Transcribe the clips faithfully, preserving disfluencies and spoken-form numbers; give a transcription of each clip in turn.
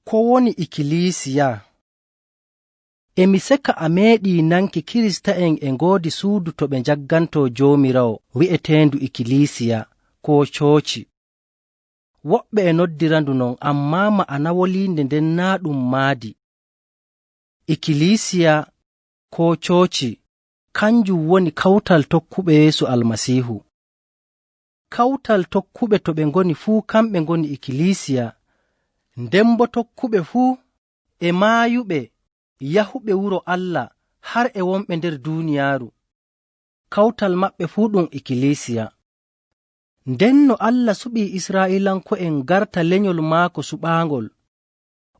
Ko woni ikiliisiya? Emi seka a meeɗii nanki Kirista'en e ngoodi suudu to ɓe njaggantoo Joomiraawo wi'eteendu ikiliisiya koo cooci. Woɓɓe e noddirandu non, ammaa ma'ana woliinde nden naa' ɗum maadi. Ikiliisiya koo cooci, kanjum woni kawtal tokkuɓe Yeesu Almasiihu. Kawtal tokkuɓe to ɓe ngoni fuu, kamɓe ngoni ikiliisiya. Nden boo tokkuɓe fuu, e maayuɓe, yahuɓe wuro Allah, har e wonɓe nder duuniyaaru. Kawtal maɓɓe fuu ɗum ikiliisiya. Nden no Allah suɓii Israa'iilanko'en ngarta lenyol maako suɓaangol,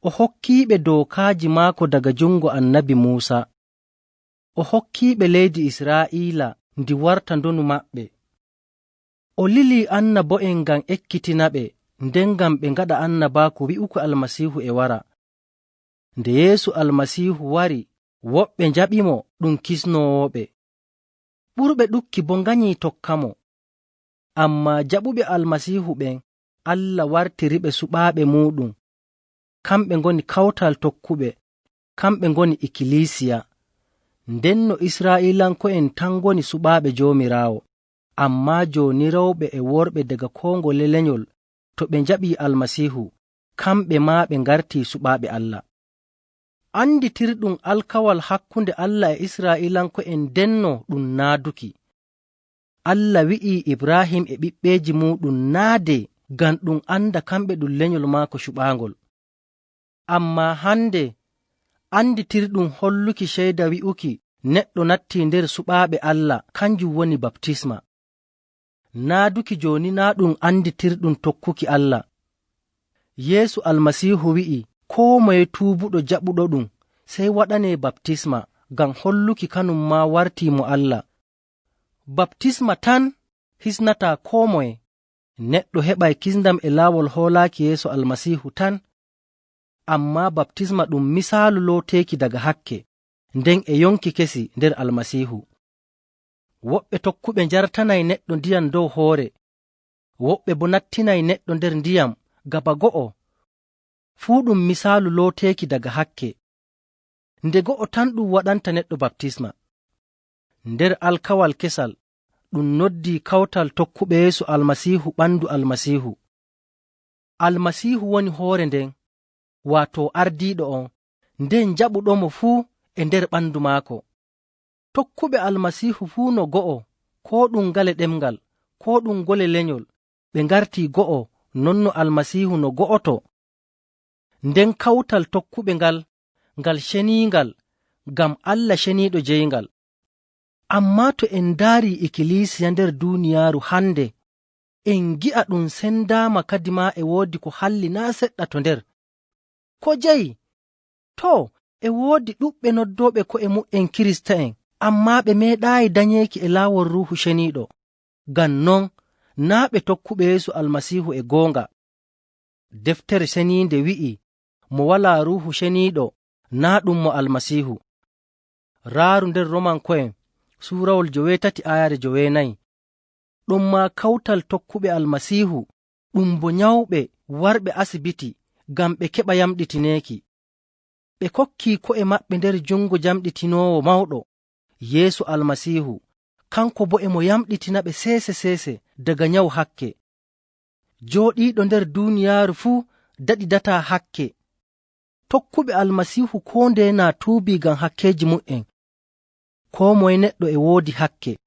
o hokkiiɓe dookaaji maako daga jungo annabi Muusa. O hokkiiɓe leydi Israa'iila ndi warta ndonu maɓɓe. O lilii annabo'en ngam ekkitinaɓe, nden ngam ɓe ngaɗa annabaaku wi'uki Almasiihu e wara. Nde Yeesu Almasiihu wari, woɓɓe njaɓimo ɗum kisnoowoɓe. Ɓurɓe ɗukki boo nganyii tokkamo. Ammaa jaɓuɓe Almasiihu ɓen, Allah wartiriɓe suɓaaɓe muuɗum. Kamɓe ngoni kawtal tokkuɓe, kamɓe ngoni ikiliisiya. Nden no Israa'iilanko'en tan ngoni suɓaaɓe Joomiraawo, ammaa jooni rewɓe e worɓe daga koo ngole lenyol, to ɓe njaɓii Almasiihu, kamɓe maa ɓe ngartii suɓaaɓe Allah. Anditirɗum alkawal hakkunde Allah e Israa'iilanko'en ndenno ɗum naaduki. Allah wi'ii Ibraahim e ɓiɓɓeeji muuɗum naadee ngam ɗum anda kamɓe ɗum lenyol maako cuɓaangol. Ammaa hande anditirɗum holluki ceyda wi'uki neɗɗo nattii nder suɓaaɓe Allah, kanjum woni baptisma. Naaduki jooni naa ɗum anditirɗum tokkuki Allah. Yeesu Almasiihu wi'i, koo moye tuubuɗo jaɓuɗo ɗum, sey waɗanee baptisma ngam holluki kanum maa wartii mo Allah. Baptisma tan hisnataa koo moye. Neɗɗo heɓay kisndam e laawol hoolaaki Yeesu Almasiihu tan. Ammaa baptisma ɗum misaalu looteeki daga hakke, nden e yonki kesi nder Almasiihu. Woɓɓe tokkuɓe njartanay neɗɗo ndiyam dow hoore, woɓɓe boo nattinay neɗɗo nder ndiyam gaba go'o. Fuu ɗum misaalu looteeki daga hakke. Nde go'o tan ɗum waɗanta neɗɗo baptisma. Nder alkawal kesal, ɗum noddii kawtal tokkuɓe Yeesu Almasiihu ɓandu Almasiihu. Almasiihu woni hoore nden, waato ardiiɗo on, nden jaɓuɗomo fuu e nder ɓandu maako. Tokkuɓe Almasiihu fuu no go'o, koo ɗum ngale ɗemngal, koo ɗum ngole lenyol, ɓe ngartii go'o, non no Almasiihu no go'oto. Nden kawtal tokkuɓe ngal, ngal ceniingal, ngam Allah ceniiɗo jeyngal. Ammaa to en ndaarii ikiliisiya nder duuniyaaru hande, en ngi'a ɗum sendaama, kadi maa e woodi ko halli naa' seɗɗa to nder. Ko jeyi? Too, e woodi ɗuɗɓe noddooɓe ko'e muɓɓen Kirista'en, ammaa ɓe meeɗaayi danyeeki e laawol Ruuhu Ceniiɗo. Ngam non, naa' ɓe tokkuɓe Yeesu Almasiihu e goonga. Deftere Ceniinde wi'i, mo walaa Ruuhu Ceniiɗo, naa' ɗum mo Almasiihu. Raaru nder Romanko'en, suurawol joweetati, aayaare joweenayi. Ɗon maa kawtal tokkuɓe Almasiihu, ɗum bo nyawɓe warɓe asibiti, ngam ɓe keɓa yamɗitineeki. Ɓe kokkii ko'e maɓɓe nder jungo jamɗitinoowo mawɗo, Yeesu Almasiihu, kanko bo e mo yamɗitinaɓe seese-seese daga nyaw hakke. Jooɗiiɗo nder duuniyaaru fuu daɗidataa hakke. Tokkuɓe Almasiihu koo ndeye na tuubii ngam hakkeeji mu'en. Koo moye neɗɗo e woodi hakke.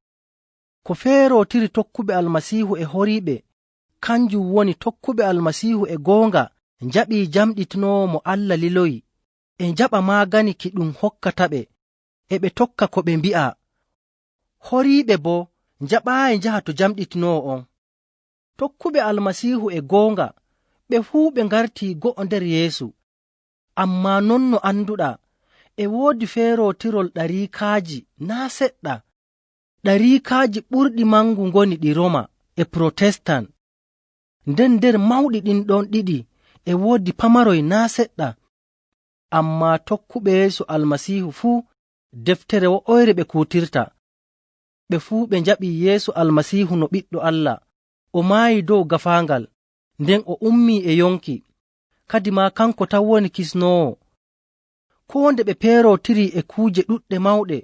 Ko feerootiri tokkuɓe Almasiihu e horiiɓe, kanjum woni tokkuɓe Almasiihu e goonga njaɓii jamɗitinoowo mo Allah liloyi, e njaɓa maagani ki ɗum hokkataɓe, e ɓe tokka ko ɓe mbi'aa. Horiiɓe boo njaɓaayi njaha to jamɗitinoowo on. Tokkuɓe Almasiihu e goonga, ɓe fuu ɓe ngartii go'o nder Yeesu. Ammaa non no annduɗaa, e woodi feerootirol ɗariikaaji naa' seɗɗa. Ɗariikaaji ɓurɗi mangu ngoni ɗi Roma e Protestan. Nden nder mawɗi ɗin ɗon ɗiɗi, e woodi pamaroy naa' seɗɗa. Ammaa tokkuɓe Yeesu Almasiihu fuu, deftere wo'oyre ɓe kuutirta. Ɓe fuu ɓe njaɓii Yeesu Almasiihu no Ɓiɗɗo Allah. O maayi dow gaafaangal, nden o ummii e yonki. kadi maa kanko tan woni kisnoowo. Koo nde ɓe peerootiri e kuuje ɗuɗɗe mawɗe,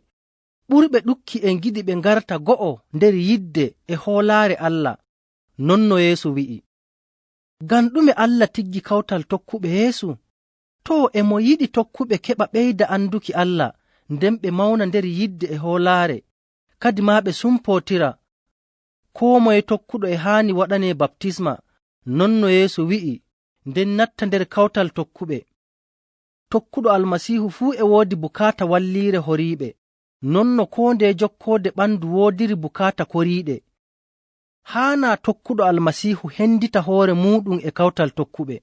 ɓurɓe ɗukki e ngiɗi ɓe ngarta go'o nder yidde e hoolaare Allah. Non no Yeesu wi'i. Ngam ɗume Allah tiggi kawtal tokkuɓe Yeesu? Too, e mo yiɗi tokkuɓe keɓa ɓeyda annduki Allah, nden ɓe mawna nder yidde e hoolaare, kadi maa ɓe sumpootira. Koo moye tokkuɗo e haani waɗanee baptisma, non no Yeesu wi'i, nden natta nder kawtal tokkuɓe. Tokkuɗo Almasiihu fuu e woodi bukaata walliire horiiɓe, non no koo ndeye jokkoode ɓandu woodiri bukaata koriiɗe. Haanaa tokkuɗo Almasiihu hendita hoore muuɗum e kawtal tokkuɓe.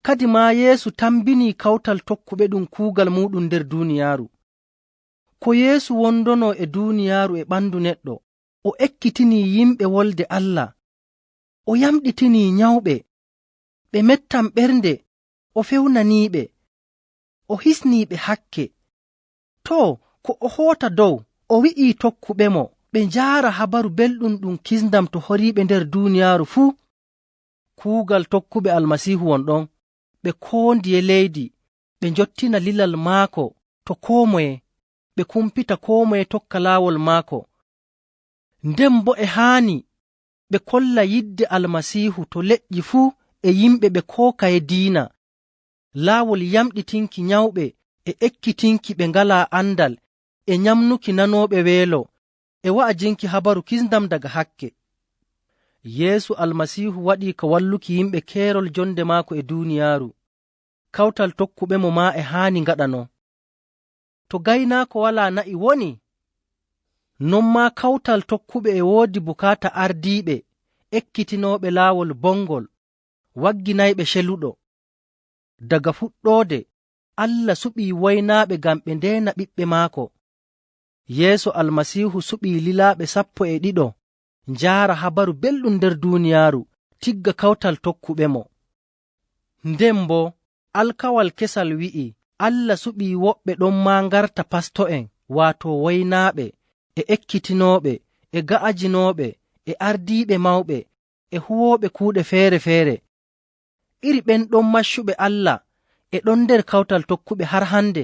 Kadi maa Yeesu tambinii kawtal tokkuɓe ɗum kuugal muuɗum nder duuniyaaru. Ko Yeesu wondonoo e duuniyaaru e ɓandu neɗɗo, o ekkitinii yimɓe wolde Allah. O yamɗitinii nyawɓe, ɓe mettam ɓernde, o fewnaniiɓe, o hisniiɓe hakke. Too, ko o hoota dow, o wi'ii tokkuɓemo ɓe njaara Habaru Belɗum ɗum kisndam to horiiɓe nder duuniyaaru fuu. Kuugal tokkuɓe Almasiihu won ɗon, ɓe koondiye leydi, ɓe njottina lilal maako to koo moye, ɓe kumpita koo moye tokka laawol maako. Nden boo e haani ɓe kolla yidde Almasiihu to leƴƴi fuu e yimɓe ɓe kookaye diina, laawol yamɗitinki nyawɓe e ekkitinki ɓe ngalaa andal e nyamnuki nanooɓe weelo e wa'ajinki Habaru kisndam daga hakke. Yeesu Almasiihu waɗii ka walluki yimɓe keerol jonde maako e duuniyaaru. Kawtal tokkuɓemo maa e haani ngaɗa non. To gaynaako walaa na'i woni, non maa kawtal tokkuɓe e woodi bukaata ardiiɓe ekkitinooɓe laawol bongol, wagginayɓe celuɗo. Daga fuɗɗoode, Allah suɓii woynaaɓe ngam ɓe ndeena ɓiɓɓe maako. Yeesu Almasiihu suɓii lilaaɓe sappo e ɗiɗo njaara Habaru Belɗum nder duuniyaaru, tigga kawtal tokkuɓemo. Nden boo, alkawal kesal wi'i, Allah suɓii woɓɓe ɗon maa ngarta pasto'en, waato woynaaɓe, e ekkitinooɓe, e ga'ajinooɓe, e ardiiɓe mawɓe, e huwooɓe kuuɗe feere-feere. Iri ɓen ɗon maccuɓe Allah e ɗon nder kawtal tokkuɓe har hande.